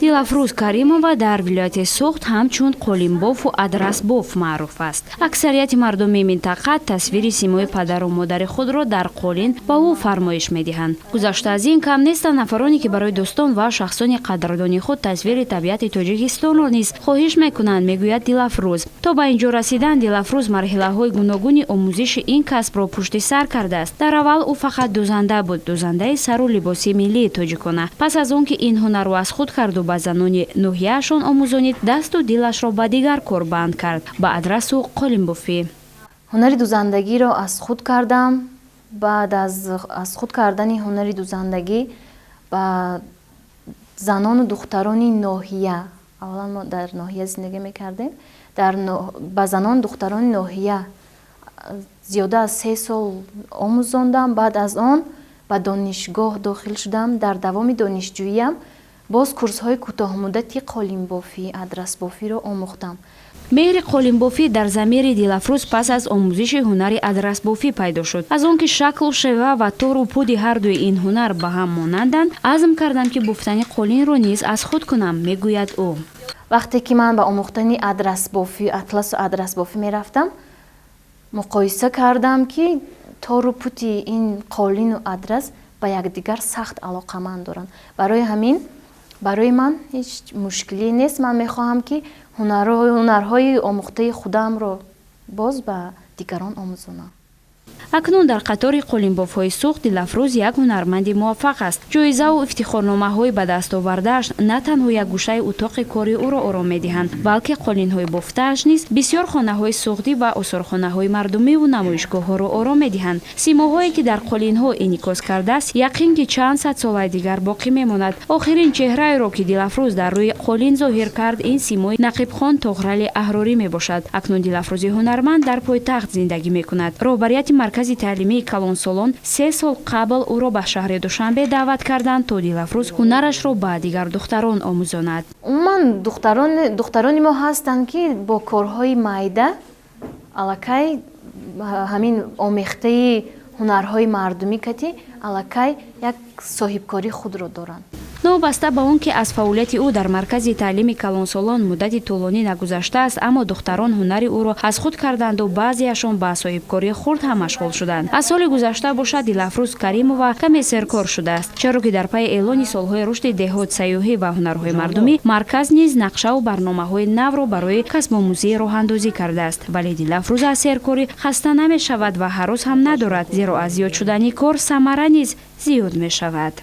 Дилафрӯз Каримова дар вилояти Суғд ҳамчун қолинбофу адрасбоф маъруф аст. Аксарияти мардуми минтақа тасвири симои падару модари худро дар қолин ба ӯ фармоиш медиҳанд. Гузашта аз ин, кам нестанд нафароне, ки барои дӯстон ва шахсони қадрдони худ тасвири табиати Тоҷикистонро низ хоҳиш мекунанд, мегӯяд Дилафрӯз. То ба ин ҷо расидан Дилафрӯз марҳилаҳои гуногуни омӯзиши ин касбро пушти сар кардааст. Дар аввал ӯ фақат дӯзанда буд, дӯзандаи сару либоси миллии тоҷикона. Пас аз он ки ин ҳунарро аз худ карду ба занони ноҳияашон омӯзонид, дасту дилашро ба дигар кор банд кард, ба адрасу қолинбофӣ. Ҳунари дӯзандагиро аз худ кардам. Баъд аз худ кардани ҳунари дӯзандагӣ ба занону духтарони ноҳия, аввалан мо дар ноҳия зиндагӣ мекардем, ба занону духтарони ноҳия зиёда аз 3 сол омӯзондам. Баъд аз он ба донишгоҳ дохил шудам. Дар давоми донишҷӯиям боз курсҳои кӯтоҳмуддати қолинбофӣ, адрасбофиро омӯхтам. Меҳри қолинбофӣ дар замири Дилафрӯз пас аз омӯзиши ҳунари адрасбофӣ пайдо шуд. Аз он ки шаклу шева ва тору пуди ҳардуи ин ҳунар ба ҳам монанданд, азм кардам, ки бофтани қолинро низ аз худ кунам, мегӯяд ӯ. Вақте ки ман ба омӯхтани адрасбофӣ, атласу адрасбофӣ мерафтам, муқоиса кардам, ки тору пути ин қолину адрас ба якдигар сахт алоқаманд доранд. Барои ҳамин барои ман ҳеҷ мушкиле нест. Ман мехоҳам, ки ҳунарҳои омӯхтаи худамро боз ба дигарон омӯзонам. Акнун дар қатори қолинбофҳои Суғд Дилафрӯз як ҳунарманди муваффақ аст. Ҷоизаву ифтихорномаҳои ба даст овардааш на танҳо як гӯшаи утоқи кори ӯро ором медиҳанд, балки қолинҳои бофтааш низ бисёр хонаҳои суғдӣ ва осорхонаҳои мардумиву намоишгоҳҳоро ором медиҳанд. Симоҳое, ки дар қолинҳо инъикос кардааст, яқин, ки чанд сад солаи дигар боқӣ мемонад. Охирин чеҳраеро, ки Дилафрӯз дар рӯи қолин зоҳир кард, ин симои Нақибхон Тоғрали Аҳрорӣ мебошад. Акнун Дилафрӯзи ҳунарманд дар пойтахт зиндагӣ мекунад. Роҳбарияти маркази таълимии калонсолон 3 сол қабл ӯро ба шаҳри Душанбе даъват карданд, то Дилафрӯз ҳунарашро ба дигар духтарон омӯзонад. Умуман, духтарони мо ҳастанд, ки бо корҳои майда аллакай ҳамин омехтаи ҳунарҳои мардумӣ кати аллакай як соҳибкории худро доранд. Новобаста ба он ки аз фаъолияти ӯ дар маркази таълими калонсолон муддати тӯлонӣ нагузаштааст, аммо духтарон ҳунари ӯро аз худ карданду баъзеашон ба соҳибкории хурд ҳам машғул шуданд. Аз соли гузашта бошад, Дилафрӯз Каримова каме серкор шудааст, чаро ки дар пайи эълони солҳои рушди деҳот, сайёҳӣ ва ҳунарҳои мардумӣ марказ низ нақшаву барномаҳои навро барои касбомӯзӣ роҳандозӣ кардааст. Вале Дилафрӯз аз серкорӣ хаста намешавад ва ҳарос ҳам надорад, зеро аз зиёд шудани кор самара низ зиёд мешавад.